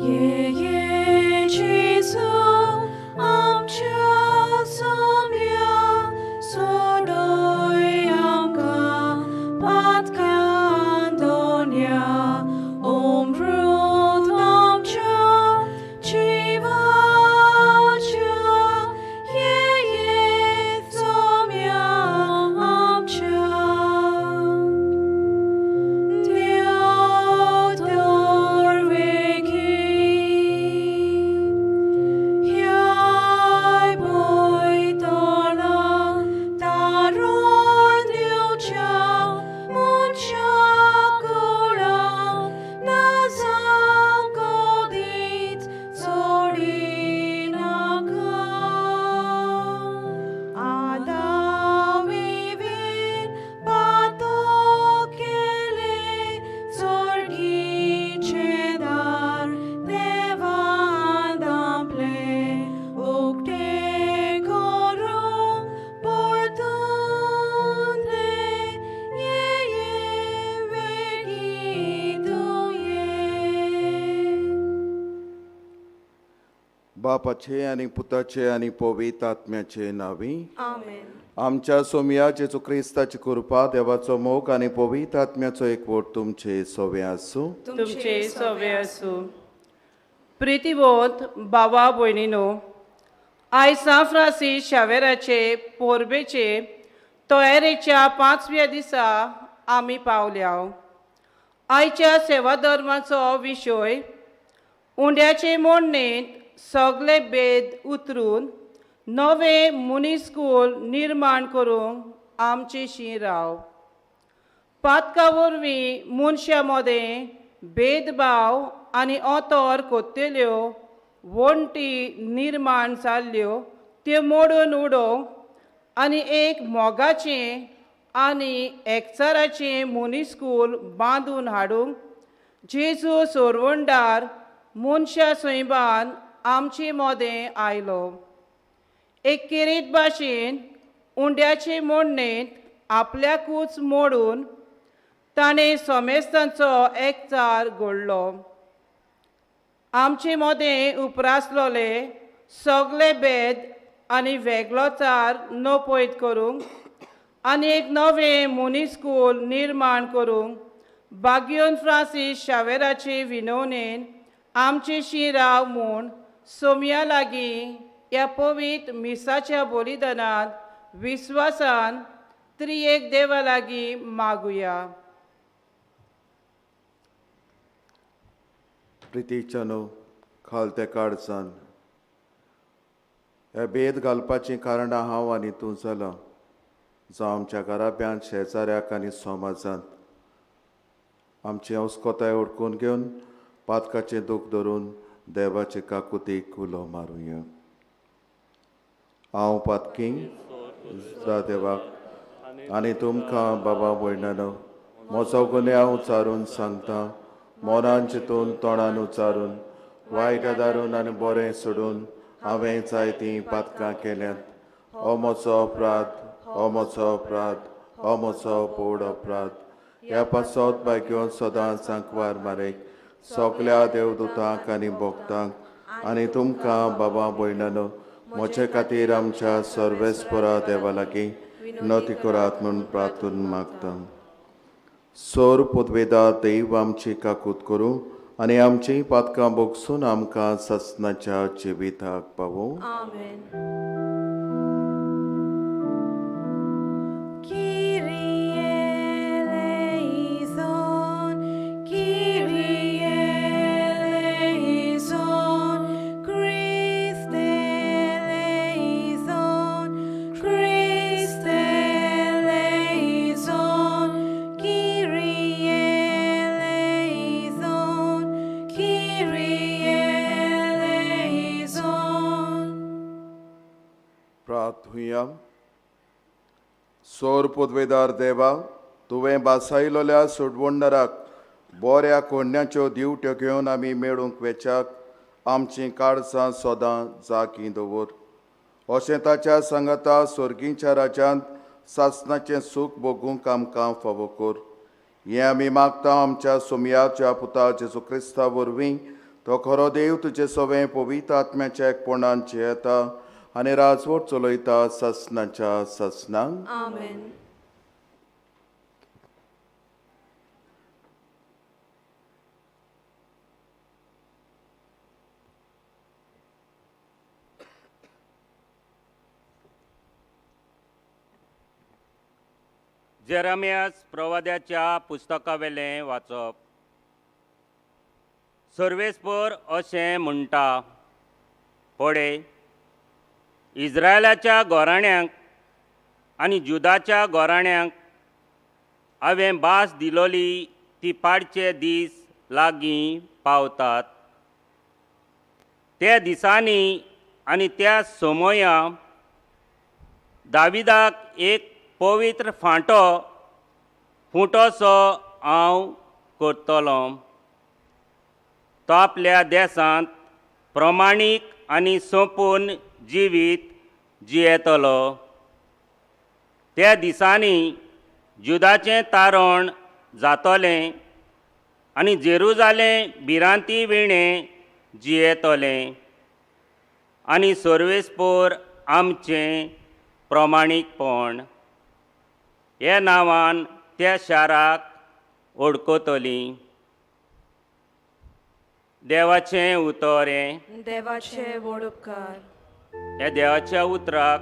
ये जेजू आमच्या सोम्या सोडय आमकां पातकां दोन्या अमृत आमच्या जिवाच्या ये सोम्या आमच्या देव तर वेगीं ह्याय पळयतना तारून दिवच्या मनशा कुळांक ना जावंक कदीच सोडिनाका. आदाविवीन पातक केलें स्वर्गीचें दार देवान धांपलें उक्तें करूंक परतून ये ये वेगीं तूं ये. बापाचे आनी पुताचे आनी पवित्र आत्म्याचे नांवी. आमेन. आमच्या सोमया जेजू क्रिस्ताची कृपा, देवाचो मोग आनी पवित्र आत्म्याचो एकवट तुमचे सोवे आसूं. तुमचे सवे आसूं. प्रितीवंत बाबा भयणीनो, आयज सांत फ्रांसीस शावेराचे पोरबेचे तयारेच्या 5व्या दिसा आमी पावल्या. आयच्या सेवा धर्माचो विशय उंड्याचे मोडणेंत सगळे भेद उतरून नवे मनीसकूल निर्माण करूंक आमचे राव. पातका वरवीं मनशां मदें भेदभाव आनी ओतोर कोत्तेल्यो वण्टी निर्माण जाल्ल्यो त्यो मोडून उडोवंक आनी एक मोगाचें आनी एकचाराचें मनीसकूल बांदून हाडूंक जेजू सोरवंडार मनशा सैमान आमचे मदें आयलो. एक किरीट भाशेन उंड्याचे मोडणेंत आपल्याकूच मोडून ताणें सोमेस्तांचो एकचार घडलो. आमचे मदें उपरासलोले सगळे भेद आनी वेगळोचार नपयत करूंक आनी एक नवें मनीसकूल निर्माण करूंक बागियोन फ्रांसीस शावेराचे विनवणेन आमचे शिराव म्हूण सोमया लागीं ह्या पवित्र मिसाच्या बलिदानांत विस्वासान त्रियेक देवा लागीं मागुया. प्रितीच्यानो, खालते काळजान हे भेद घालपाचीं कारणां हांव आनी तूं जाला, जावं आमच्या घराब्यांत, शेजाऱ्याक आनी समाजांत आमची अस्कोताय उडकून घेवन पातकाचें दूख धरून देवाचे काकुतीक उलो मारुया. हांव पातकी देवाक आनी तुमकां बाबा भयणानो म्हजो गुन्यांव उचारून सांगता, मोनान चिंतून तोंडान उचारून वायट आदारून आनी बरें सोडून हांवें जायतीं पातकां केल्यांत. हो म्हजो अपराध, हो म्हजो अपराध, हो म्हजो व्हड अपराध. ह्या पासत भाग्योन सदांच सांकवार मारेक सगल्या देवदूतांक आनी भक्तांक आनी तुमकां बाबा भयणानो म्हजे खातीर आमच्या सर्वेस्परा देवा लागीं विनती करात म्हूण प्रार्थून मागता. सोर पुदवेदा देव आमची काकूत करूं आनी आमची पातकां भोगसून आमकां ससनाच्या जिविताक पावोवं. आमेन. Kyrie eleison, Kyrie eleison, Christe eleison, Christe eleison, Kyrie eleison, Kyrie eleison. प्रार्थुया. सोर पुदवेदार देवा, तुवें बासायलोल्या सोडवणदाराक बऱ्या कोडण्याच्यो दिवट्यो घेवन आमी मेळूंक वेच्याक आमचीं काळजां सदां जागीं दवर. अशें ताच्या सांगाता सोर्गींच्या राज्यांत सासणाचें सूख भोगूंक आमकां फावो कर. हें आमी मागता आमच्या सोमयाच्या पुता जेजू क्रिस्ता वरवीं तो खरो देव तुजे सवें पवित्र आत्म्याच्या एकपणान जियेता आनी राजवट चलयता ससनाच्या ससनांक. आमेन. जेरेमियास प्रवाद्याच्या पुस्तकावेलें वाचप. सर्वेस्पर अशें म्हणटा, पळय, इस्रायलाच्या घराण्यांक आनी जुदाच्या घराण्यांक हांवें भास दिलोली ती पाडचे दीस लागीं पावतात. त्या दिसांनी आनी त्या समया दाविदाक एक पवित्र फांटो फुटोसो हांव करतलो. तो आपल्या देशांत प्रमाणीक आनी सोंपून जिवीत जियेतलो. त्या दिसांनी जुदाचें तारण जातलें आनी जेरुजालें भिरांती विणें जियेतलें आनी सर्वेस्पर आमचें प्रमाणीकपण ह्या नांवान त्या शाराक वळखतलीं. देवाचें उतर हें. देवाचे व्हड उपकार. ह्या देवाच्या उतराक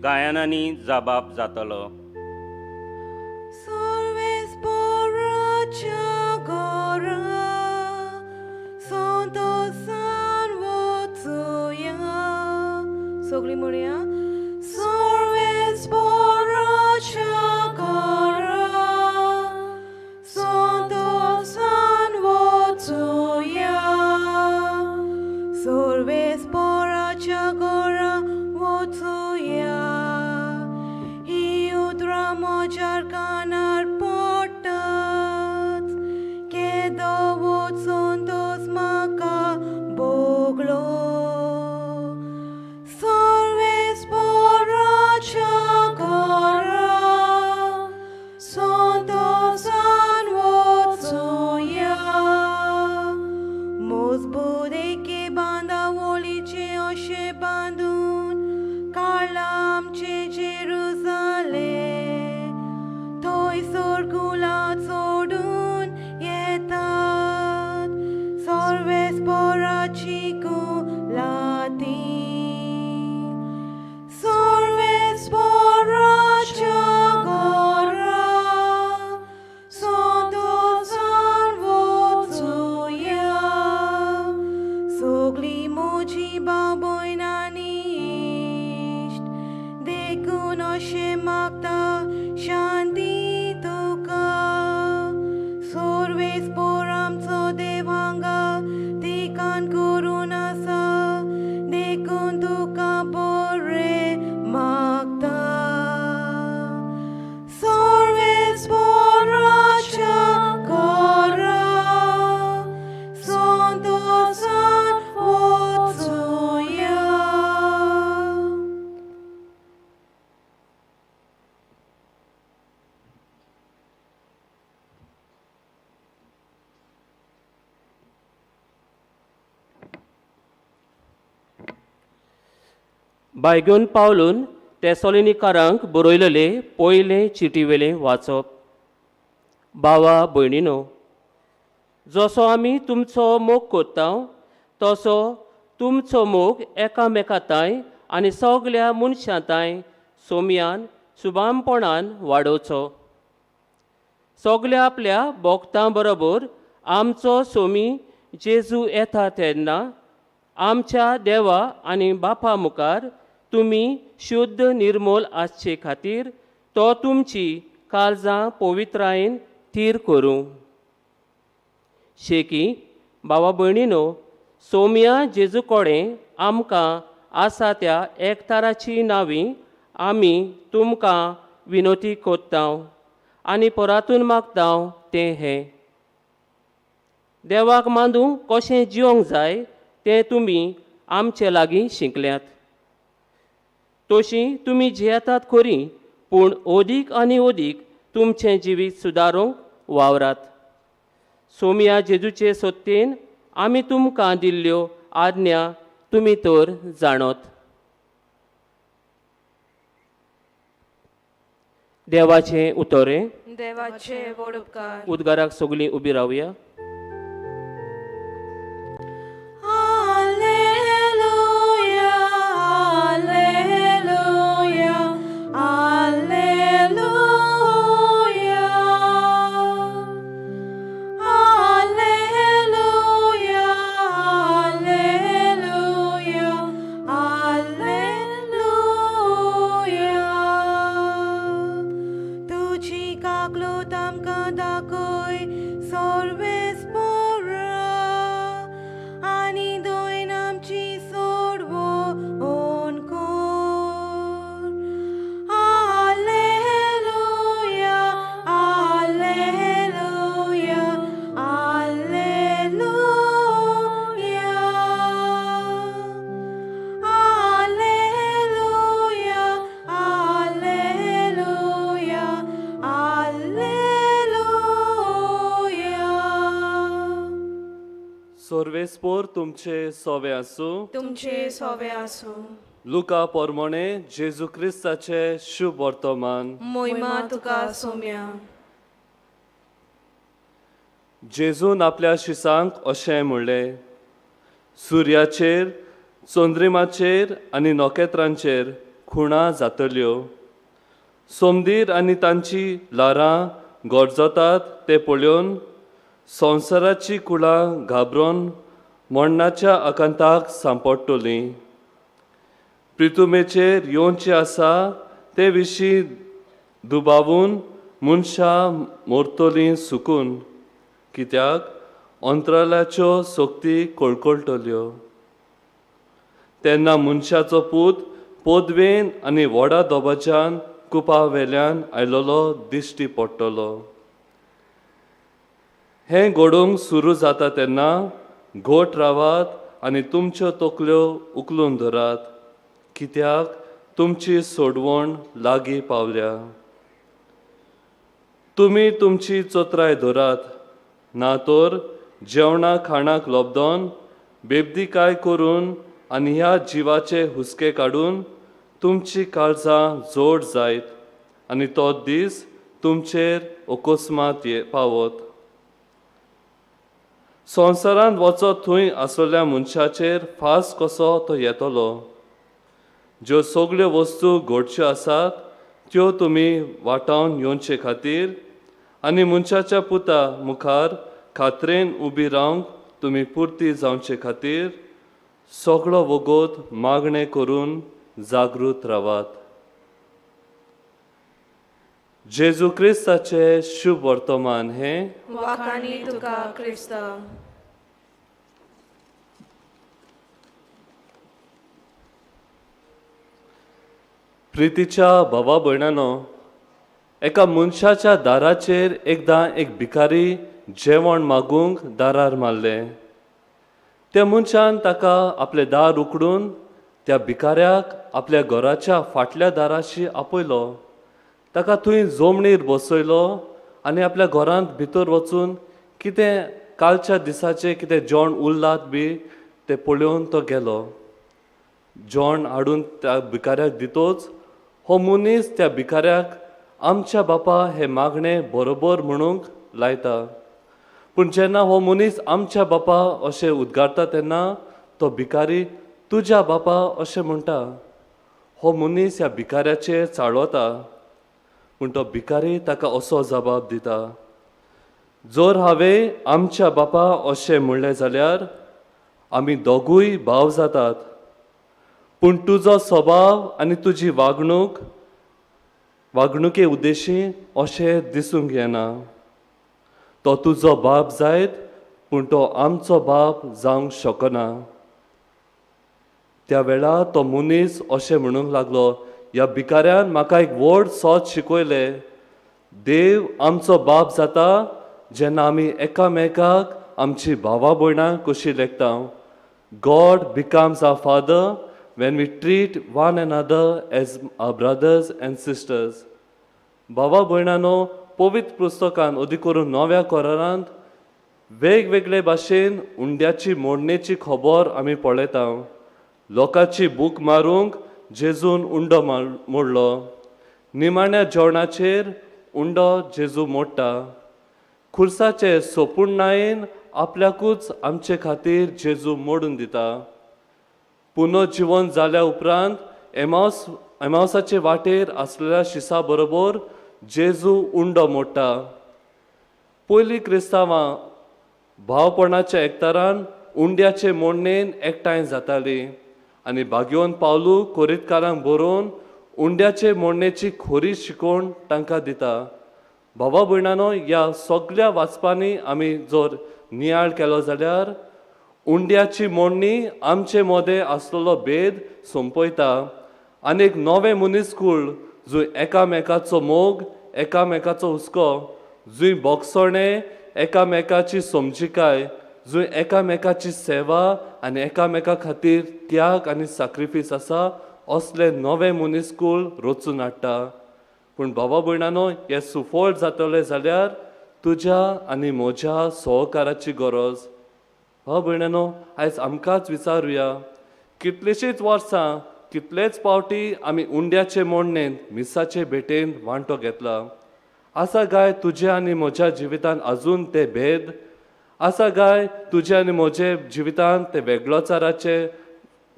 गायनांनी जबाब जातलो. सर्वेस्पराच्या घरा संतोसान वचुया. सगळीं म्हणया, सर्वेस्पराच्या घरा संतोसान वचुया. सर्वेस्पराच्या घरा वचुया. ही उतरां म्हज्या कानार पडटात, केदो वचून तोच म्हाका भोगलो. सर्वेस्पराच्या घरा संतोसान वचुया. मजबूत एके बांदावळीचे अशें बांदून काडलां आमचें जेरुजालें. थंयसर कुलां चडून येतात सर्वेस्पराची कुलां तीं. सर्वेस्पराच्या घरा संतोसान वचुया. सगळीं म्हजीं भाव भयण आनी इश्ट, देखून अशें मागता शांती तुका. सर्वेस्पर आमचो देव हांगा ठिकाण करून आसा, देखून तुका बरें मागता. सर्वेस्पराच्या घरा संतोसान वचुया. बायगून पावलून तेसोलिनीकारांक बरयलेले पयले चिटीवेलें वाचप. भावा भयणीनो, जसो आमी तुमचो मोग करता तसो तुमचो मोग एकामेका तांय आनी सगल्या मनशां तांय सोम्यान सुबामपणान वाडोवचो. सगल्या आपल्या भोगतां बरोबर आमचो सोमी जेजू येता तेन्ना आमच्या देवा आनी बापा मुखार तुमी शुद्ध निर्मोल आसचे खातीर तो तुमची काळजां पवित्रायेन थीर करूं. शेकी भावा भयणीनो, सोम्या जेजू कडेन आमकां आसा त्या एकताराची नांवी आमी तुमकां विनोती कोत्ता आनी परातून मागता तें हें, देवाक मांदूंक कशें जिवंक जाय तें तुमी आमचे लागीं शिकल्यात. तशी तुमी जियेतात खरी, पूण ओदीक आनी ओदीक तुमचें जिवीत सुदारूंक वावरात. सोम्या जेजूचे सत्तेन आमी तुमकां दिल्ल्यो आज्ञा तुमी तर जाणत. देवाचें उतरें. देवाचे व्हड उपकार. उद्गाराक सगळीं उबी रावया. Alleluia, Alleluia, Alleluia. Alleluia, Alleluia, Alleluia. तुजी काकलूत आमकां दाखय सर्वेस्पोरा आनी दोन आमची सोडवण कर. Alleluia, Alleluia, Alleluia. Alleluia, Alleluia, Alleluia. सोर्वेस्पोर तुमचे सोवे आसूं. तुमचे सोवे आसूं. लुका पोरमोणे जेजू क्रिस्ताचे शुभ वर्तमान. मोहिमा तुका सोम्या. जेजून आपल्या शिसांक अशें म्हणलें, सुर्याचेर, चंद्रिमाचेर आनी नखेत्रांचेर खुणा जातल्यो. सोमदीर आनी तांची ल्हारां गरजतात तें पळोवन संवसाराची कुळां घाबरून मरणाच्या आकांताक सांपडटलीं. प्रितुमेचेर येवचें आसा ते विशीं दुबावून मनशां मरतलीं सुकून, कित्याक अंतराळाच्यो सक्ती कळकळटल्यो. तेन्ना मनशाचो पूत पदवेन आनी व्हडा दबाज्यान कुपा वेल्यान आयलोलो दिश्टी पडटलो. हें घडोवंक सुरू जाता तेन्ना घोट रावात आनी तुमच्यो तकल्यो उखलून धरात, कित्याक तुमची सोडवण लागीं पावल्या. तुमी तुमची चत्राय धरात, ना तर जेवणा खाणाक लब्दोन बेबदीकाय करून आनी ह्या जिवाचे हुस्के काडून तुमची काळजां जोड जायत आनी तो दीस तुमचेर अकस्मात पावत. संवसारांत वचत थंय आसलेल्या मनशाचेर फास कसो तो येतलो. ज्यो सगळ्यो वस्तू घडच्यो आसात त्यो तुमी वाटावन येवचे खातीर आनी मनशाच्या पुता मुखार खात्रेन उबी रावंक तुमी पुर्ती जावचे खातीर सगळो वगत मागणें करून जागृत रावात. जेजू क्रिस्ताचें शुभ वर्तमान हें. वाखाणी तुका क्रिस्ता. प्रितीच्या भावा भयणानो, एका मनशाच्या दाराचेर एकदां एक भिकारी जेवण मागूंक दारार मारलें. त्या मनशान ताका आपलें दार उकडून त्या भिकाऱ्याक आपल्या घराच्या फाटल्या दाराशी आपयलो. ताका थंय जमणीर बसयलो आनी आपल्या घरांत भितर वचून कितें कालच्या दिसाचें कितें जेवण उरलात बी तें पळोवन तो गेलो. जेवण हाडून त्या भिकाऱ्याक दितोच हो मनीस त्या भिकाऱ्याक आमच्या बापा हें मागणें बरोबर म्हणूंक लायता. पूण जेन्ना हो मनीस आमच्या बापा अशें उद्गारता तेन्ना तो भिकारी तुज्या बापा अशें म्हणटा. हो मनीस ह्या भिकाऱ्याचेर चाळवता, पूण तो भिकारी ताका असो जबाब दिता, जर हांवें आमच्या बापा अशें म्हणलें जाल्यार आमी दोगूय भाव जातात, पूण तुजो स्वभाव आनी तुजी वागणुके उद्देशी अशें दिसूंक येना. तो तुजो बाप जायत, पूण तो आमचो बाप जावंक शकना. त्या वेळार तो मनीस अशें म्हणूंक लागलो, ह्या भिकाऱ्यान म्हाका एक व्हड सोद शिकयलें. देव आमचो बाप जाता जेन्ना आमी एकामेकाक आमची भावा भयणां कशी लेखता. God becomes our father when we treat one another as our brothers and sisters. भावा भयणांनो, पवित्र पुस्तकान अदीक करून नव्या करारांत वेगवेगळे भाशेन उंड्याची मोडणेची खबर आमी पळयता. लोकांची भूक मारूंक जेजून उंडो मोडलो. निमाण्या जेवणाचेर उंडो जेजू मोडटा. खुर्साचे सोपूर्णायेन आपल्याकूच आमचे खातीर जेजू मोडून दिता. पुनर्जिवन जाल्या उपरांत एमावसाचे वाटेर आसलेल्या शिसा बरोबर जेजू उंडो मोडटा. पयलीं क्रिस्तांवां भावपणाच्या एकतारान उंड्याचे मोडणेन एकठांय जाताली आनी भाग्योवन पावलू कोरीतकारांक बरोवन उंड्याचे मोडणेची खोरी शिकोवन तांकां दिता. भावा भयणानो, ह्या सगल्या वाचपांनी आमी जर नियाळ केलो जाल्यार उंड्याची मोडणी आमचे मदें आसलेलो भेद सोंपयता आनी एक नवें मनीसकूळ जंय एकामेकाचो मोग, एकामेकाचो हुस्को, जंय बोगसणें, एकामेकाची समजिकाय, जंय एकामेकाची सेवा आनी एकामेका खातीर त्याग आनी साक्रिफीस आसा, असलें नवें मनीसकूळ रचून हाडटा. पूण भावा भयणानो, हें सुफळ जातलें जाल्यार तुज्या आनी म्हज्या सहकाराची गरज. भावा भयणानो, आयज आमकांच विचारुया, कितलींशींच वर्सां कितलेच पावटी आमी उंड्याचे मोडणेंत मिसाचे भेटेन वांटो घेतला. आसा काय तुज्या आनी म्हज्या जिवितांत अजून ते भेद? आसा काय तुज्या आनी म्हज्या जिवितांत ते वेगळोचाराचे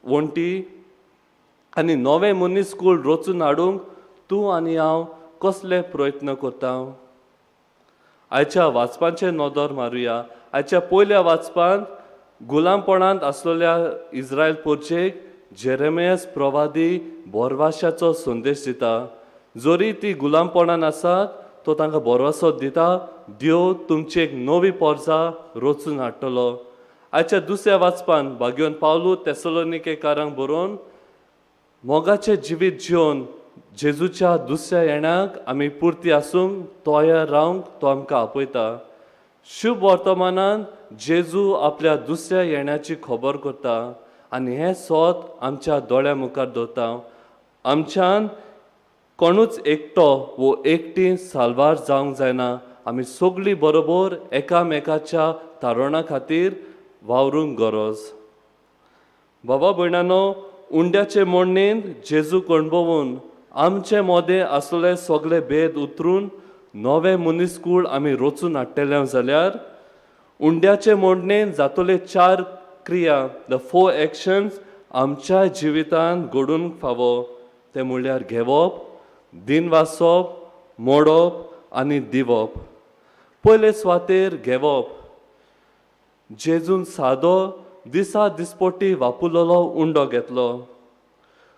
वण्टी? आनी नवें मनीसकूळ रचून हाडूंक तूं आनी हांव कसले प्रयत्न करता? आयच्या वाचपांचेर नदर मारुया. आयच्या पयल्या वाचपांत गुलामपणांत आसलेल्या इस्रायल पोरचेक जेरेमियास प्रवादी बोरवाशाचो संदेश दिता. जरी ती गुलामपणान आसात तो तांकां भरवंसो दिता, देव तुमची एक नवी पोरसा रचून हाडटलो. आयच्या दुसऱ्या वाचपान भाग्योन पावलू तेसलोनिकेकारांक बरोवन मोगाचें जिवीत जिवन जेजूच्या दुसऱ्या येण्याक आमी पुर्ती आसूंक तयार रावंक तो आमकां आपयता. शुभ वर्तमानान जेजू आपल्या दुसऱ्या येण्याची खबर करता आनी हें सोत आमच्या दोळ्या मुखार दवरता. आमच्यान कोणूच एकटो वो एकटी साल्वार जावंक जायना. आमी सगळीं बरोबर एकामेकाच्या तारुणा खातीर वावरूंक गरज. बाबा भयणानो, उंड्याचे मोडणेन जेजू कणभोवन आमचे मोदें आसले सगळे भेद उतरून नवें मनीसकूळ आमी रचून हाडटले जाल्यार उंड्याचे मोडणेन जातले चार क्रिया, the four actions आमच्या जिवितांत घडूंक फावो. ते म्हणल्यार घेवप, दिनवासप, मोडप आनी दिवप. पयले सुवातेर घेवप. जेजून सादो दिसा दिसपट्टी वापुरलेलो उंडो घेतलो.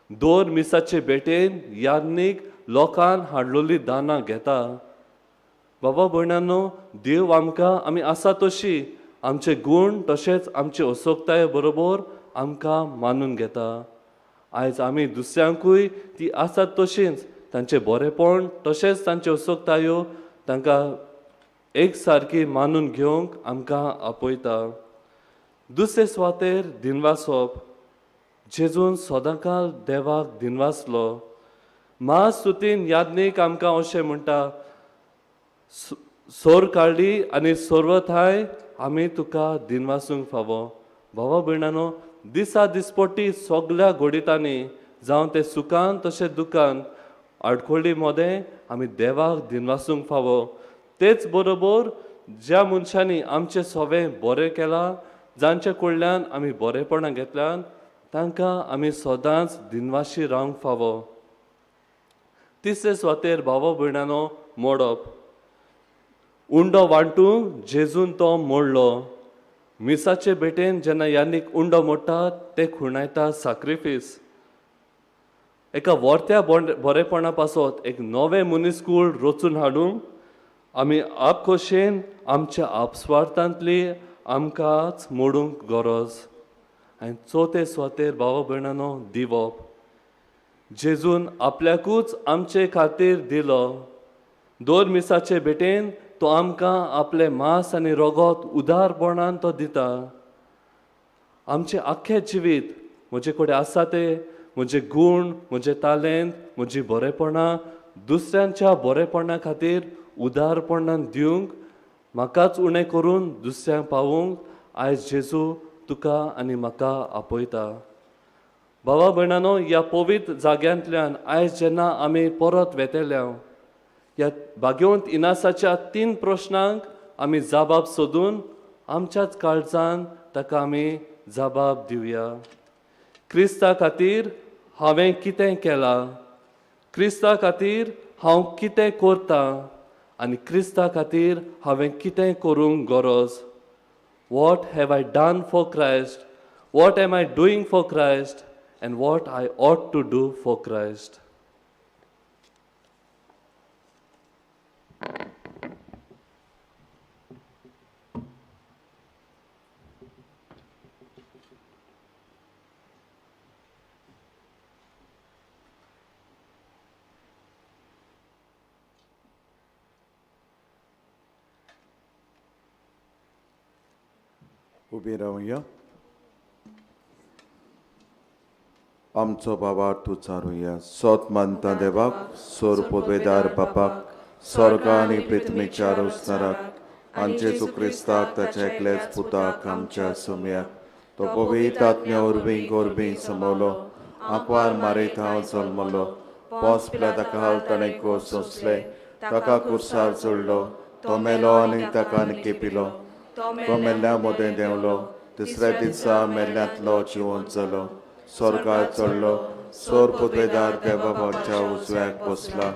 दोर मिसाचे भेटेन याज्ञीक लोकान हाडलेली दानां घेता. बाबा भयणानो, देव आमकां आमी आसा तशी आमचे गूण तशेंच आमचे असोकताये बरोबर आमकां मानून घेता. आयज आमी दुसऱ्यांकूय ती आसात तशींच तांचें बरेपण तशेंच तांच्यो असोकतायो तांकां एक सारकी मानून घेवंक आमकां आपयता. दुसरे सुवातेर दिनवासप. जेजून सदांकाल देवाक दिनवासलो. महास्तुतीन याज्ञीक आमकां अशें म्हणटा, सोर काडली आनी सर्वथाय आमी तुका दिनवासूंक फावो. भावा भयणानो, दिसा दिसपट्टी सगल्या घडितांनी जावं तें सुखान तशें दुखान आडखळी मदें आमी देवाक दिनवासूंक फावो. तेच बरोबर ज्या मनशांनी आमचें सवें बरें केलां, जांचे कडल्यान आमी बरेपणां घेतल्यान, तांकां आमी सदांच दिनवाशी रावंक फावो. तिसरे सुवातेर भावा भयणानो, मोडप. उंडो वांटूंक जेजून तो मोडलो. मिसाचे भेटेन जेन्ना यानीक उंडो मोडटा ते खुणायता साक्रिफीस. एका वर्त्या बरेपणा पासत एक नवें मनीसकूळ रचून हाडूंक आमी आपखोशेन आमच्या आपस्वार्थांतली आमकांच मोडूंक गरज. आनी चवथे सुवातेर भावा भयणानो, दिवप. जेजून आपल्याकूच आमचे खातीर दिलो. दोर मिसाचे भेटेन तो आमकां आपलें मांस आनी रगत उदारपणान तो दिता. आमचें आख्खें जिवीत म्हजे कडेन आसा तें म्हजे गूण, म्हजें तालेंत, म्हजी बरेपणां दुसऱ्यांच्या बरेपणा खातीर उदारपणान दिवंक म्हाकाच उणें करून दुसऱ्यांक पावोवंक आयज जेजू तुका आनी म्हाका आपयता. भावा भयणानो, ह्या पवित्र जाग्यांतल्यान आयज जेन्ना आमी परत वेतेल्या ह्या भाग्यवंत इनासाच्या 3 प्रश्नांक आमी जबाब सोदून आमच्याच काळजान ताका आमी जबाब दिवया. क्रिस्ता खातीर हांवें कितें केलां, क्रिस्ता खातीर हांव कितें करतां आनी क्रिस्ता खातीर हांवें कितें करूंक गरज. What have I done for Christ, what am I doing for Christ and what I ought to do for Christ. उबी रावया. आमचो बाबा तूं चारुया. सोत मानता देवाक, सोर पदवेदार बापाक, स्वर्ग आनी पृथ्वीच्या रोसणाराक, आनी जेजू क्रिस्ताक ताच्या एकल्याच पुताक आमच्या सोम्याक, तो पवित्र आत्म्या वरवीं गोरबी समवलो, आंकवार मारीत हांव जल्मलो, पोस पिलाता हाल ताणें कोस सोंसले, ताका कुर्सार चडलो, तो मेलो आनी ताका केपिलो, तो मेल्ल्या मदें देंवलो, तिसऱ्या दिसा मेल्ल्यांतलो जिवंत जालो, स्वर्गार चडलो, सोर पदवेदार देवा बाबाच्या उजव्याक बसला,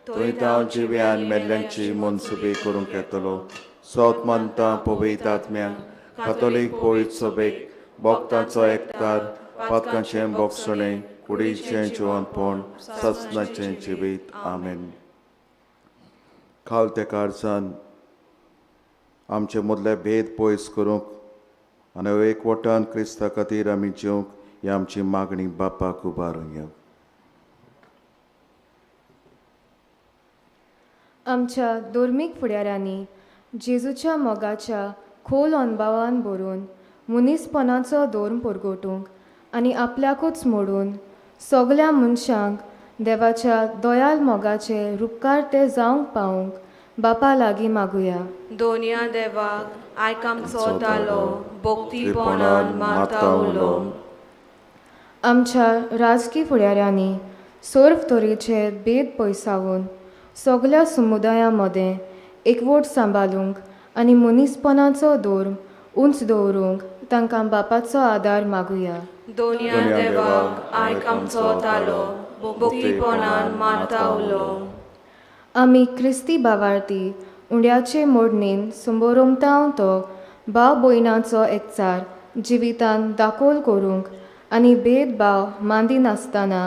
थंय तांव जिव्यान मेल्ल्यांची मनसुबी करूंक येतलो. सोत मानता पवित्र आत्म्याक, कातोलीक पवित्र सभेक, भक्तांचो एकतार, पातकांचें बोगसणें, कुडीचें जिवंतपण, ससनाचें जिवीत. आमेन. खाल त्या कारसान आमचे मदले भेद पयस करूंक आनी एकवटान क्रिस्ता खातीर आमी जेवंक ही आमची मागणी बापाक उबारुया. आमच्या धर्मीक फुडाऱ्यांनी जेजूच्या मोगाच्या खोल अणभवान भरून मनीसपणाचो धर्म परगटूंक आनी आपल्याकूच मोडून सगल्या मनशांक देवाच्या दयाल मोगाचे रुपकार ते जावंक पावूंक बापा लागीं मागुया. दोनया देवाक आयक आमचो तालो, भक्तीपणान माता उलो. आमच्या राजकी फुडाऱ्यांनी सर्व तरेचे भेद पयसावून सगल्या समुदाया मदें एकवट सांबाळूंक आनी मनीसपणाचो धर्म उंच दवरूंक तांकां बापाचो आदार मागुया. दोनया देवाक आयक आमचो तालो, भक्तीपणान माता उलो. आमी क्रिस्ती भावार्थी उंड्याचे मोडणेन संबोरमतांव तो भाव भयणाचो एकचार जिवितान दाखोल करूंक आनी भेदभाव मांदिनासतना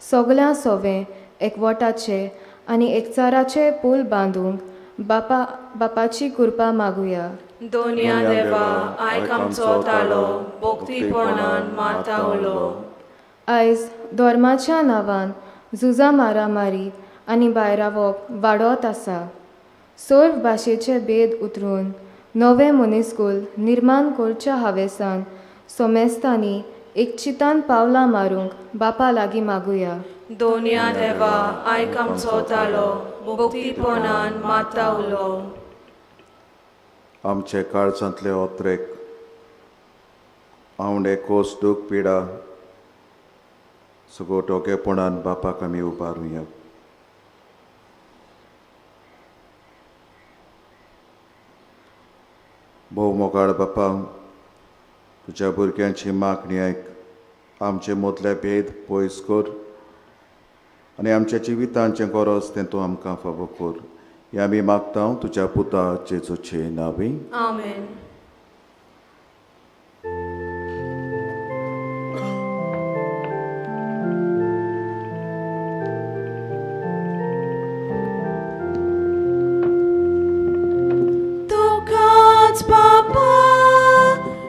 सगल्यां सोवें एकवटाचे आनी एकचाराचे पूल बांदूंक बापा बापाची कृपा मागुया. दोनया देवा आयक आमचो तालो, भक्तीपणान माता उलो. आयज धर्माच्या नांवान झुजां मारामारी आनी भायरावप वाडत आसा. सर्व भाशेचे भेद उतरून नवें मनीसकूल निर्माण करच्या हावेसान सोमेस्तांनी एकचितान पावलां मारूंक बापा लागीं मागुया. दोनया देवा आयक आमचो तालो, भक्तीपणान माता उलो. आमचे काळजांतले ओत्रेक आवंडे कोस दूख पिडा सगळो टोकेपणान बापाक आमी उबारुया. भोव मोगाळ बापा, तुज्या भुरग्यांची मागणी आयक, आमचे मदले भेद पयस कर आनी आमच्या जिवितांचें गरज तें तूं आमकां फावो कर. हें आमी मागता तुज्या पुता जेजूचे नांवी. आमेन. Tukac Papa,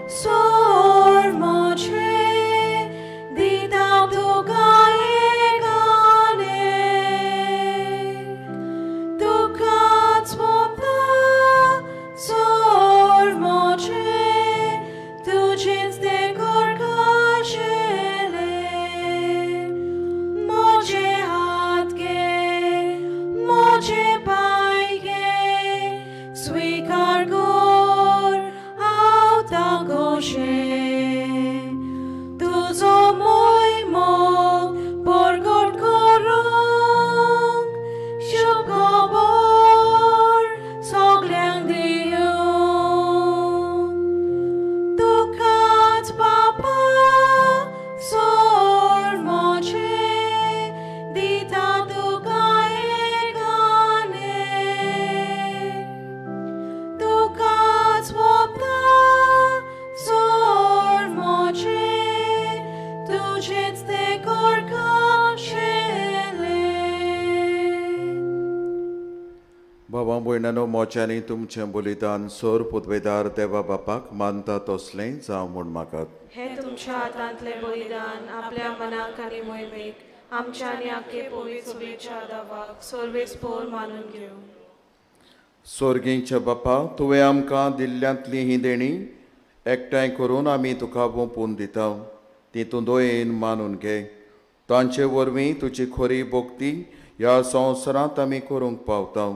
sormoce, बाबा भयणानो, मोच्यांनी तुमचें बलिदान सोर पुदवेदार देवा बापाक मानता तसलें जावं म्हूण मागात. हे तुमच्या हातांतलें बलिदान आपल्या मनाक आनी मोहिमेक आमच्या आनी आख्खे पवित्र सभेच्या दावाक सर्वेस्पोर मानून घेवं. सोर्गींच्या बापा, तुवें आमकां दिल्ल्यांतली ही देणी एकठांय करून आमी तुका वोंपून दिता. ती तूं दयेन मानून घे. तांचे वरवीं तुजी खरी भक्ती ह्या संवसारांत आमी करूंक पावता.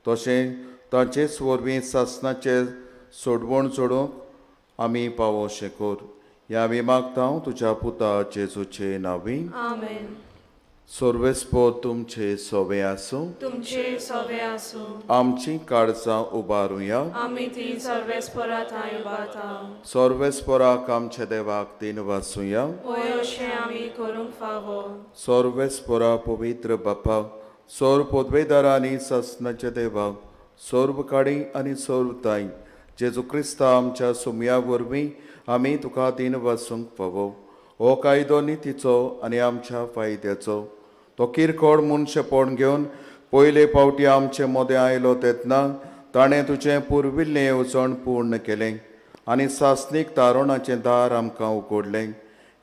तशें ताचेच वरवीं सासणाचे सोडवण जोडूंक आमी पावोशें कर. हें आमी मागता तुज्या पुता जेजूचे नांवी. आमेन. सर्वेस्पोर तुमचे सोवे आसूं. तुमचे सोवे आसूं. आमची काळजां उबारुया. आमी ती सर्वेस्पोरा थंय उबारता. सर्वेस्पोराक आमच्या देवाक दिन वासुया. होय, अशें आमी करूंक फावो. सर्वेस्पोरा पवित्र बापा, सर्व पदवेदार आनी सासणाच्या देवा, सर्व काडी आनी सर्व ताई जेजू क्रिस्ता आमच्या सुमया वरवीं आमी तुका दिन वासूंक फावो. हो कायदो नितीचो आनी आमच्या फायद्याचो. तो किरकोळ मनशेपण घेवन पयले फावटी आमचे मदें आयलो तेन्ना ताणें तुजें पुर्विल्लें येवजण पूर्ण केलें आनी सासणीक तारणाचें दार आमकां उगडलें.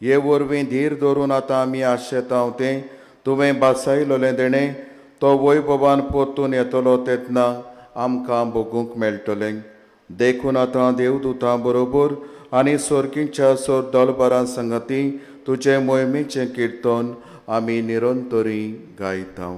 हे वरवीं धीर धरून आतां आमी आशेता तें तुवें बासायलोलें देणें तो वैभवान परतून येतलो तेन्ना आमकां भोगूंक मेळटलें. देखून आतां देवदूतां बरोबर आनी सोर्गीच्या सोर दलबारां संगती तुजें मोहिमेचें किर्तन आमी निरंतरी गायता.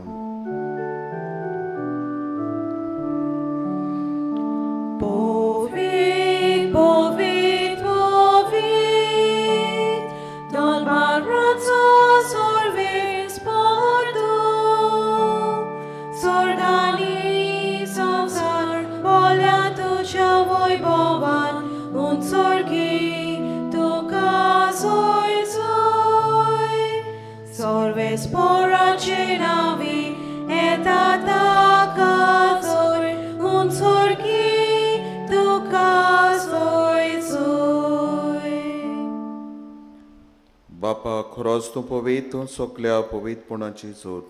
बापा, खरोच तूं पवित्र, तूं सगल्या पवित्रपणाची जोड.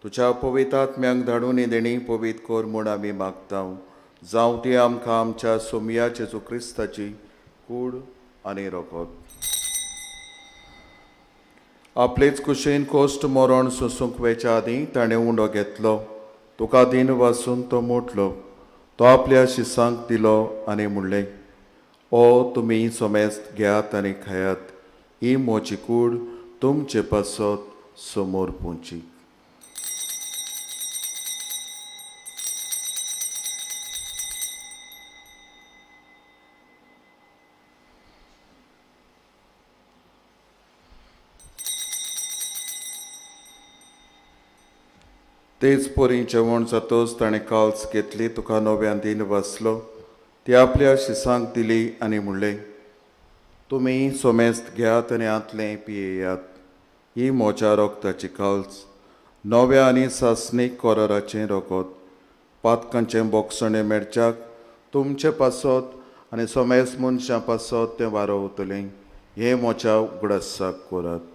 तुज्या पवित्र आत्म्यांक धाडून देणी पवित्र कर म्हूण आमी मागता. जावं ती आमकां आमच्या सोमया जेजू क्रिस्ताची कूड आनी रगत. आपलेच कुशीन कोश्ट मरण सोसूंक वेच्या आदीं ताणें उंडो घेतलो. तुका दिन वासून तो मोडलो. तो आपल्या शिसांक दिलो आनी म्हणलें, ओ तुमी सोमेस्त घेयात आनी खायात. ही म्हजी कूड तुमचे पासत समोर पुंची. तेच परी जेवण जातच ताणें काल्स घेतली, तुका नव्यान दिन वाचलो, ती आपल्या शिसांक दिली आनी म्हणलें, तुमी सोमेस्त घेयात आनी आंतलें पियेयात. ही म्हज्या रगताची काल्स, नव्या आनी सासणीक कराराचें रगत. पातकांचें बोगसणें मेळच्याक तुमचे पासत आनी सोमेस्त मनशां पासत तें वारोवतलें. हें म्हज्या उगडासाक करात.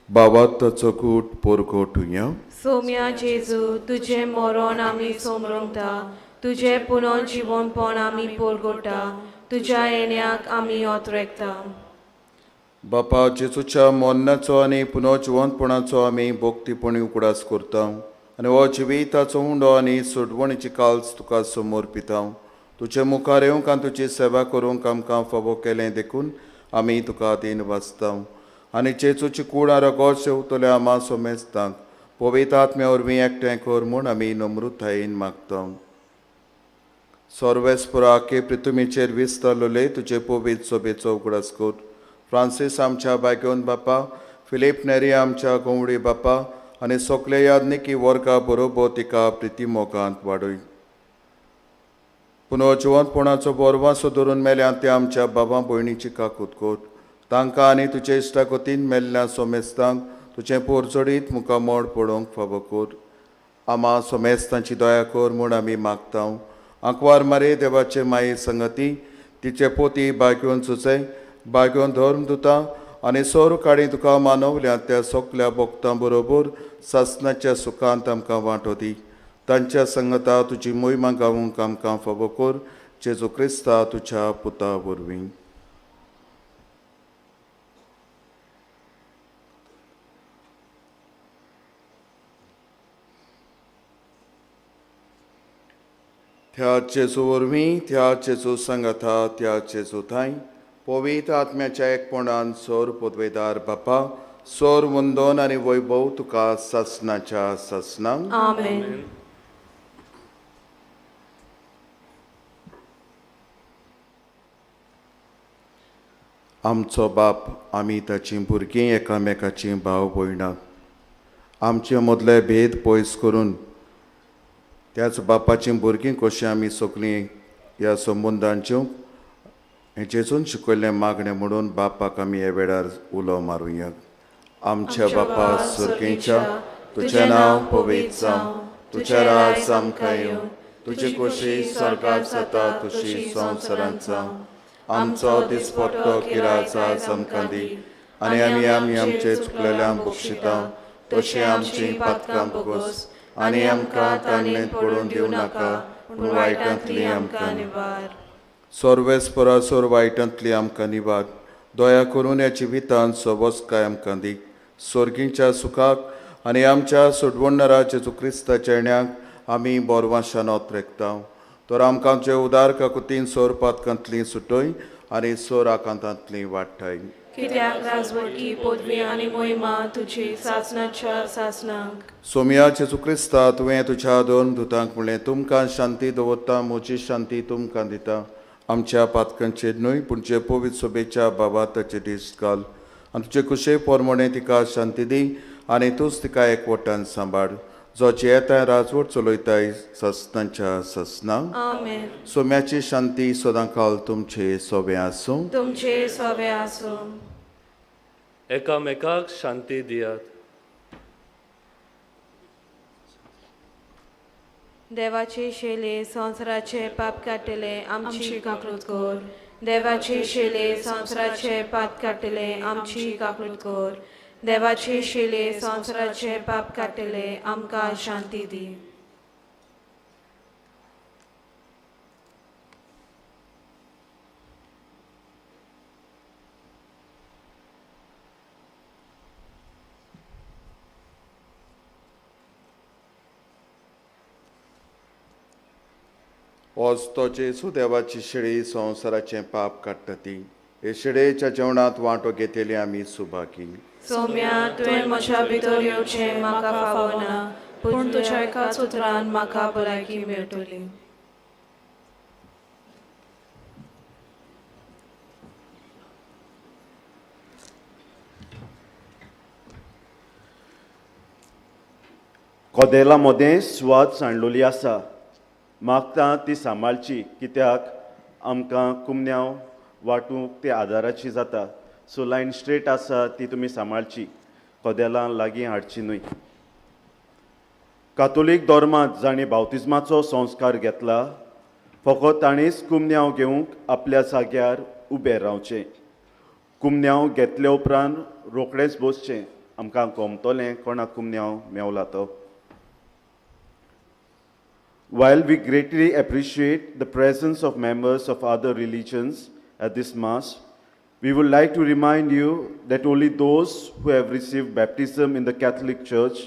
बाबा ताचो कूट पोरगोटुया. सोम्या जेजू, तुजें मरण आमी सोमरंगता, तुजें पुनः जिवनपण आमी पोरगोटा, तुज्या येण्याक आमी ओतरेकता. बापा, जेजूच्या मरणाचो आनी पुनः जिवनपणाचो आमी भक्तीपणी उगडास करता आनी हो जिविताचो उंडो आनी सोडवणीची काल्स तुका समोर पिता. तुजे मुखार येवंक आनी तुजी सेवा करूंक आमकां फावो केलें देखून आमी तुका दीन वाचता. आनी जेजूची कूड रगत शेवतल्या आमा सोमेस्तांक पवित्र आत्म्या वरवीं एकठांय कर म्हूण आमी नम्रतायेन मागता. सर्वेस्परा आखे पृथ्वीचेर विस्तारलेले तुजे पवित्र सभेचो उगडास कर. फ्रांसीस आमच्या बायगोन बापा, फिलीप नेरी आमच्या गंवडी बापा आनी सगळे यादनिकी वर्गा बरोबर तिका प्रिती मोगांत वाडय. पुनः जिवंतपणाचो बोरवासो धरून मेल्या ते आमच्या बाबा भयणीची काकूत कर. तांकां आनी तुजे इश्टागतीन मेल्ल्या सोमेस्तांक तुजें पोरजडीत मुखामोड पळोवंक फावो कर. आमा सोमेस्तांची दया कर म्हूण आमी मागता. आंकवार मारे देवाचे माये संगती तिचे पोती बागयोन सुचय बागयोन धर्म दुता आनी सोर काडी तुका मानवल्या त्या सगल्या भोक्तां बरोबर सासणाच्या सुखांत आमकां वांटो दी. तांच्या संगता तुजी मोहिमा गावूंक आमकां फावो कर, जेजू क्रिस्ता तुज्या पुता वरवीं. त्या जेजू वरवीं, त्या जेजू संगता, त्या जेजू थांय पवित्र आत्म्याच्या एकपणान सोर पदवेदार बापा, सोर वंदन आनी वैभव तुका सासणाच्या सासणाक. आमेन. आमचो बाप, आमी ताचीं भुरगीं एकामेकाचीं भाव भयणां, आमचे मदले भेद पयस करून त्याच बापाचीं भुरगीं कशीं आमी सगळीं ह्या संबंदान जेवंक हें जेजून शिकयल्लें मागणें म्हणून बापाक आमी ह्या वेळार उलो मारुया. आमच्या बापा सुर्गेच्या, तुजें नांव पवित्र जावं, तुजें राज आमकां येवं, तुजी खोशी स्वर्गात जाता तशी संवसारांत जावं. आमचो दिसपट्टो किराज आज आमकां दी आनी आमी आमी आमचे चुकलेल्यांक बक्षिता तशें आमचीं पातकां भोगोस आनी आमकां ताणें पडून दिवं नाका, पूण वायटांतली आमकां निवार. सर्वेस्परा वायटांतली आमकां निवार. दया करून ह्या जिवितांत सोबसकाय आमकां दी, सोर्गींच्या सुखाक आनी आमच्या सोडवणदारा जेजू क्रिस्ताच्या येण्याक आमी बोरवाशान ओतरेकता. तर आमकां आमचे उदार काकुतीन सोर पातकांतली सुटय आनी सोर आकांतांतली वाडटाय. कित्याक राजवटकी पदवी आनी मोहिमा तुजी सासणाच्या सासणाक. सोमया जेजू क्रिस्ता, तुवें तुज्या दोन दुतांक म्हणलें, तुमकां शांती दवरता, म्हजी शांती तुमकां दिता. आमच्या पातकांचेर न्हय पूण जे पवित्र सोबेच्या बाबा ताचे दीस घाल आनी तुजे कुशे पोरमोणे तिका शांती दी आनी तूंच तिका एकवटान सांबाळ, जो जियेताय राजवट चलयताय ससनाच्या ससना. आमेन. सोम्याची शांती सदांकाल तुमचे सोबे आसूं. तुमचे सोबे आसूं. एकामेकाक शांती दियात. देवाचे शेले संवसाराचे पाप काडटले आमची काकूत कर. देवाचे शेले संवसाराचे पाप काडटले आमची काकूत कर. देवाचे शेले संवसाराचे पाप काडटले आमकां शांती दी. ओज तो जेजू देवाची शेळी संवसाराचें पाप काडटा ती हे शेळयेच्या जेवणांत वांटो घेतली आमी सुभागी. सोम्या, तुवें म्हज्या भितर येवचें म्हाका फावना, पूण तुज्या एकाच उतरान म्हाका भलायकी मेळटली. कदेला मदें सुवात सांडलोली आसा, मागता ती सांबाळची, कित्याक आमकां कुमन्यांव वांटूंक ती आदाराची जाता. सो लायन स्ट्रेट आसा ती तुमी सांबाळची, कदेलां लागीं हाडची न्हय. कातोलीक धर्मांत जाणें बावतिज्माचो संस्कार घेतला फकत ताणेंच कुमन्यांव घेवंक आपल्या जाग्यार उबें रावचें. कुमन्यांव घेतले उपरांत रोखडेंच बसचें, आमकां गोमतलें कोणाक कुमन्यांव मेवला तो. While we greatly appreciate the presence of members of other religions at this Mass, we would like to remind you that only those who have received baptism in the Catholic Church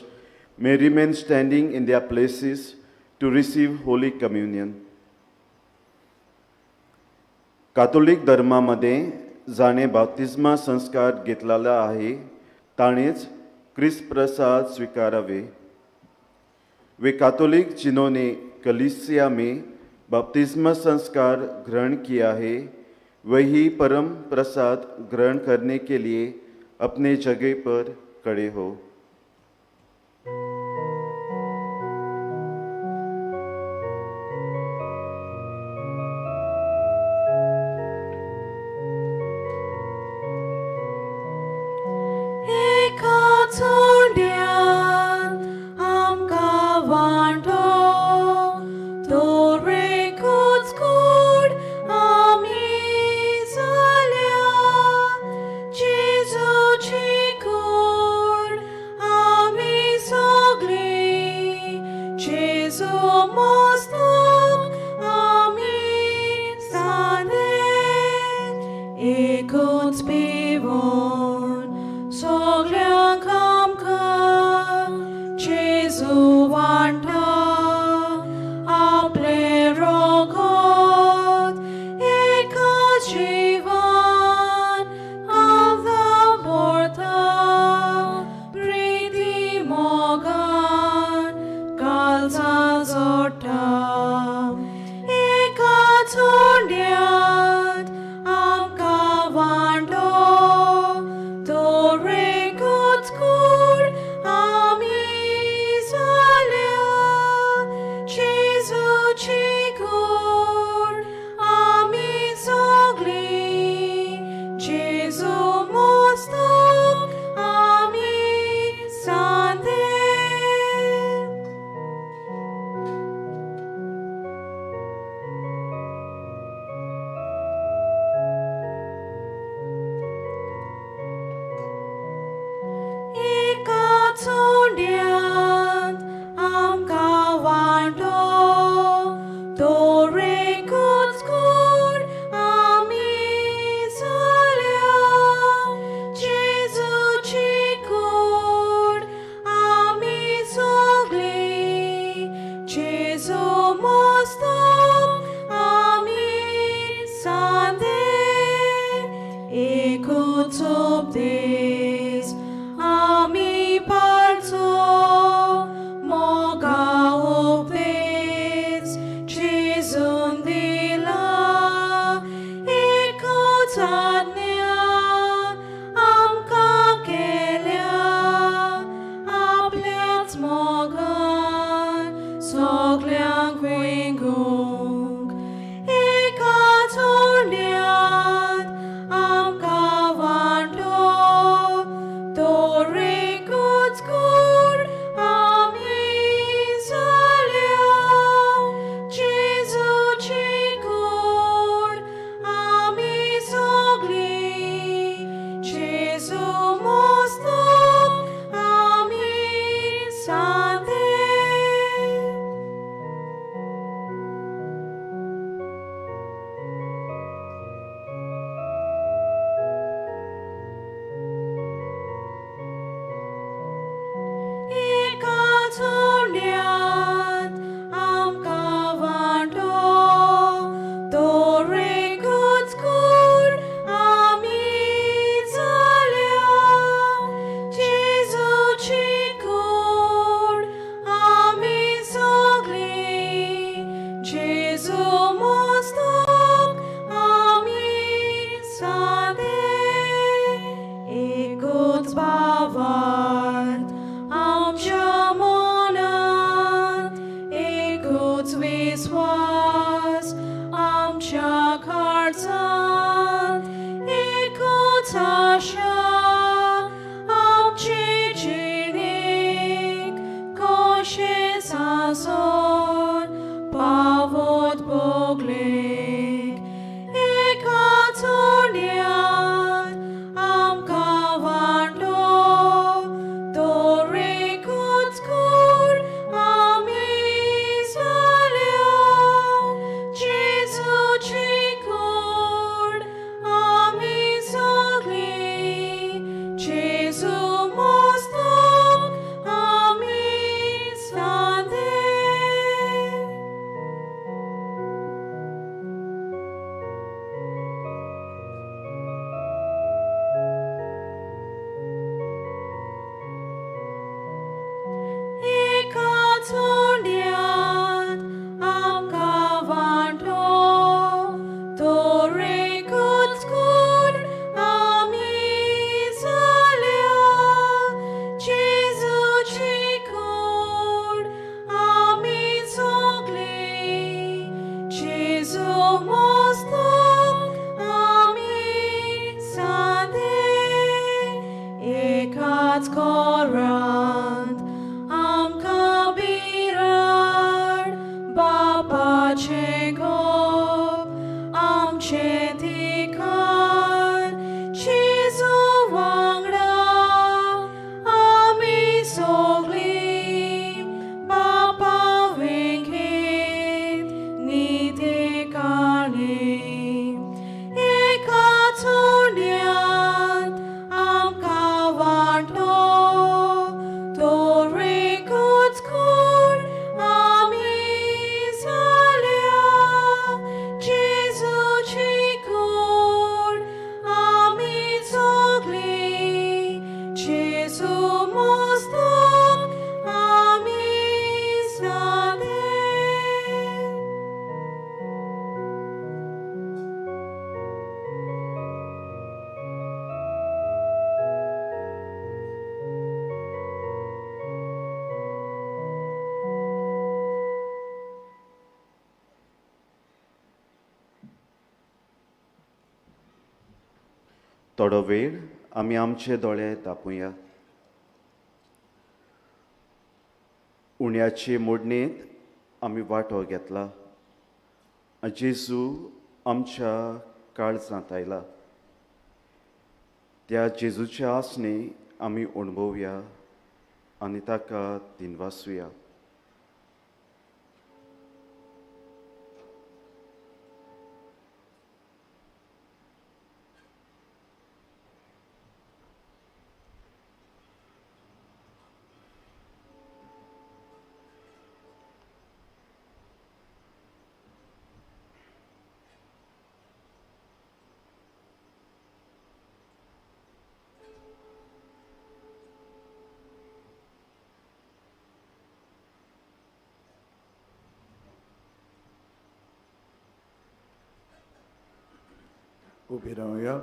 may remain standing in their places to receive Holy Communion. Catholic धर्मामध्ये जाणे बाप्तिस्मा संस्कार घेतलेला आहे ताणेच क्रिस्त प्रसाद स्वीकारावे. वे Catholic जिन्होंने कलीसिया में बपतिस्मा संस्कार ग्रहण किया है वही परम प्रसाद ग्रहण करने के लिए अपने जगह पर खड़े हो. Amen. काळजांत एकूच आशा आमचे जिणेक कशें सासोन पावत भोगलेक एकाच उण्यांत आमकां वांटलो तर एकूच कूड आमी जाल्या जेजूची कूड आमी सगळीं जेजू मस्तक आमी सांदे. एकाच उंड्यांत आमकां वांटलो तर एकूच कूड आमी जाल्या जेजूची कूड आमी सगळीं जेजू मस्तक आमी सांदे. एकाच कोरांत आमकां बिराड बापाचें गोप आमचें ठिकाण जेजू वांगडा आमी सगळीं बापा वेंगेंत न्हिदेकाणी. एकाच उंड्यांत आमकां वांटलो तर एकूच कूड आमी जाल्या जेजूची कूड आमी सगळीं जेजू मस्तक आमी सांदे. थोडो वेळ आमी आमचे दोळे धांपुया. उण्याचे मोडणेंत आमी वांटो घेतला. जेजू आमच्या काळजांत आयला. त्या जेजूच्या आसणे आमी अणभवया आनी ताका दिनवासुया. उबी रावया,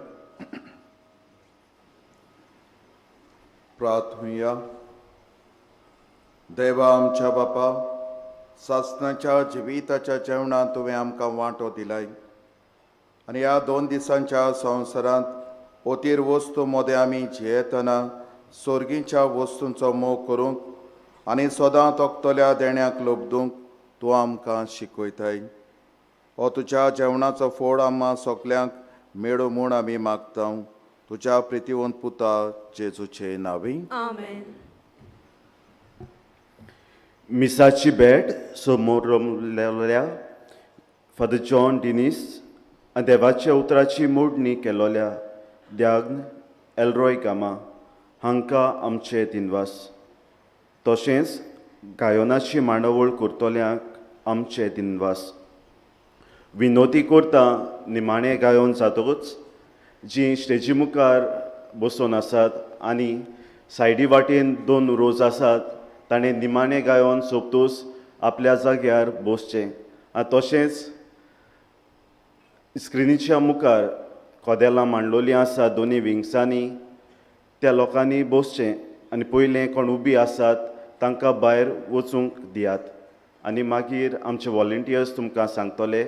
प्रार्थुया. देवा आमच्या बापा, सासणाच्या जिविताच्या जेवणांत तुवें आमकां वांटो दिलाय आनी ह्या 2 दिसांच्या संवसारांत ओतीर वस्तू मदें आमी जियेतना सोर्गीच्या वस्तूंचो मोग करूंक आनी सदां तोखतल्या देण्याक लब्दूंक तूं आमकां शिकयताय. हो तुज्या जेवणाचो फोड आमकां सगल्यांक मेळूं म्हूण आमी मागता तुज्या प्रितीवंत पुता जेजूचे नांवी. आमेन. मिसाची भेट समोरल्या फादर जॉन डिनीस आनी देवाच्या उतराची मोडणी केलोल्या द्याग्न एलरॉय गामा हांकां आमचे दिनवास. तशेंच गायनाची मांडावळ करतल्यांक आमचे दिनवास. विनोती करता निमाणें गायोन जातकूच जीं स्टेजी मुखार बसून आसात आनी सायडी वाटेन 2 रोज आसात ताणें निमाणें गायोन सोंपतूच आपल्या जाग्यार बसचें. आनी तशेंच स्क्रिनीच्या मुखार कदेलां मांडलोलीं आसात दोनी विंग्सांनी, त्या लोकांनी बसचें आनी पयलें कोण उबी आसात तांकां भायर वचूंक दियात आनी मागीर आमचे वॉलंटियर्स तुमकां सांगतले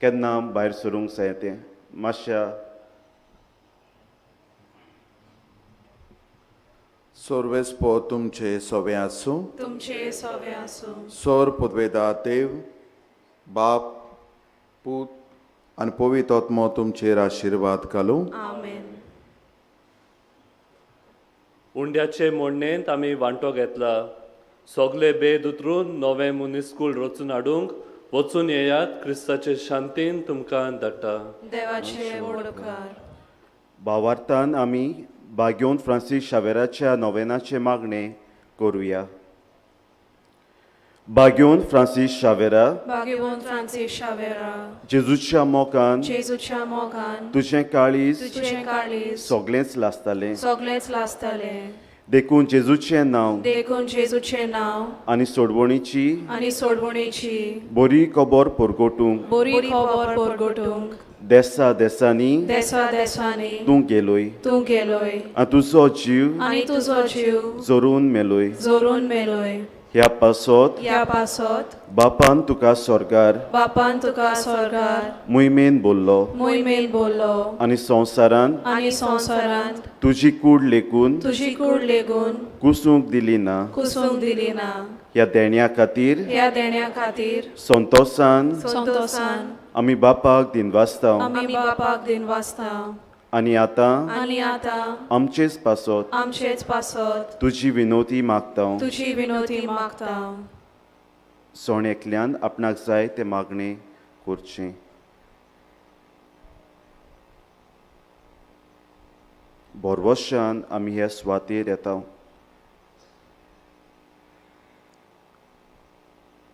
केन्ना भायर सरूंक जाय तें मातशा. सोर्वेस्पो तुमचे सोवे आसूं. तुमचे सोवे आसूं. सोर पुदवेदा देव बाप पूत आनी पवित्र आत्मो तुमचेर आशिर्वाद घालूं. आमेन. उंड्याचे मोडणेंत आमी वांटो घेतला. सगळे भेद उतरून नवें मनीसकूळ रचून हाडूंक वचून येयात. क्रिस्ताचे शांतीन तुमकां धाडटा. देवाचे व्हड उपकार. भावार्थान आमी बाग्योन फ्रांसीस शावेराच्या नोवेनाचें मागणें करुया. बाग्योन फ्रांसीस शावेरा, भाग्यवंत फ्रांसीस शावेरा, जेजूच्या मोगान जेजूच्या मोगान तुजें काळीज तुजें काळीज सगळेंच लासतालें. सगळेंच लासतालें. देखून जेजूचें नांव देखून जेजूचें नांव आनी सोडवणीची बरी खबर परगटूंक देसा देसांनी देसा देसांनी तूं गेलोय तूं गेलोय आनी तुजो जीव जोरून मेलोय जोरून मेलोय. ह्या पासत बापान तुका स्वर्गार मोहिमेन बोल्लो आनी संवसारान तुजी कूड लेगून कुसूंक दिली ना. ह्या देण्या खातीर संतोसान आमी बापाक दिनवासता आनी आतां आमचेच पासत तुजी विनवती मागता. सण एकल्यान आपणाक जाय तें मागणें करचें. भरवशान आमी ह्या सुवातेर येता.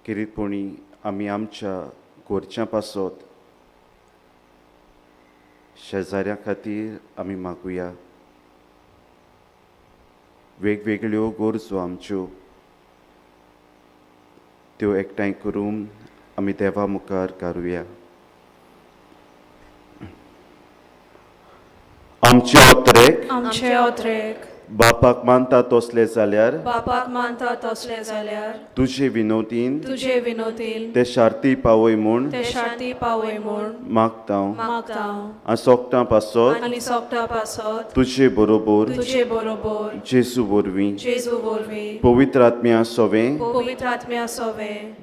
किरीटपणी आमी आमच्या घरच्यां पासत शेजाऱ्यां खातीर आमी मागुया. वेगवेगळ्यो गरजो आमच्यो त्यो एकठांय करून आमी देवा मुखार काडुया. आमचे ओत्रेक बापाक मानता तसले जाल्यार तुजे विनवतीन ते शार्ती पावय म्हूण मागता. आनी सोगटां पासत तुजे बरोबर जेजू वरवीं पवित्र आत्म्या सोवे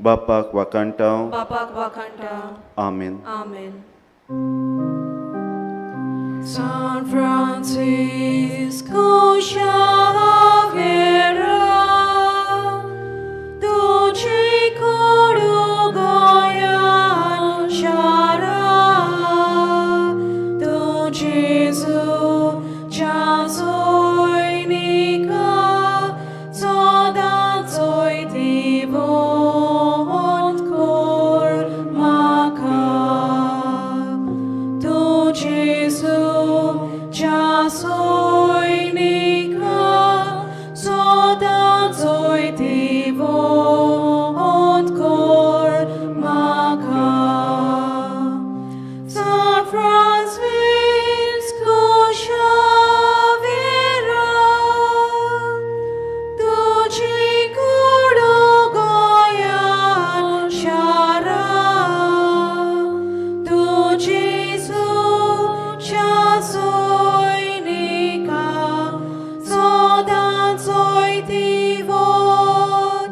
बापाक वाखाणटा. आमेन. San Francisco Xavier, तुझी कोडू गोयान शारा, तूं जेजूच्या सैनिका सदांच दिवोन कर म्हाका. तूं जेजूच्या सैनिका सदांच दिवोन कर म्हाका. San Francisco Xavier, तुझी कुडू गोयान शारा, तूं जेजूच्या सैनिका सदांच दिवोन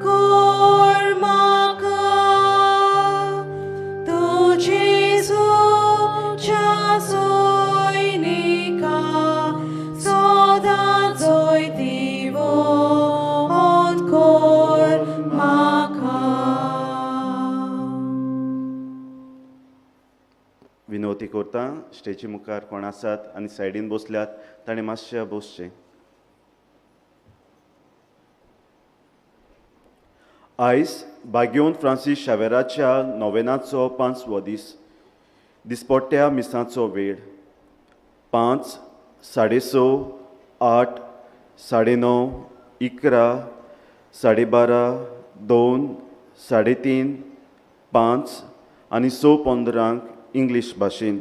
कर म्हाका. तूं जेजूच्या सैनिका सदांच दिवोन कर म्हाका. विनवती करता स्टेजी मुखार कोण आसात आनी सायडीन बसल्यात ताणें मातशें बसचें. आयज बाग्योन फ्रांसीस शावेराच्या नोवेनाचो 5वो दीस. दिसपट्ट्या मिसाचो वेळ 5, 6:30, 8, 9:30, 11, 12:30, 2, 3:30, 5 आनी 6:15 इंग्लीश भाशेन.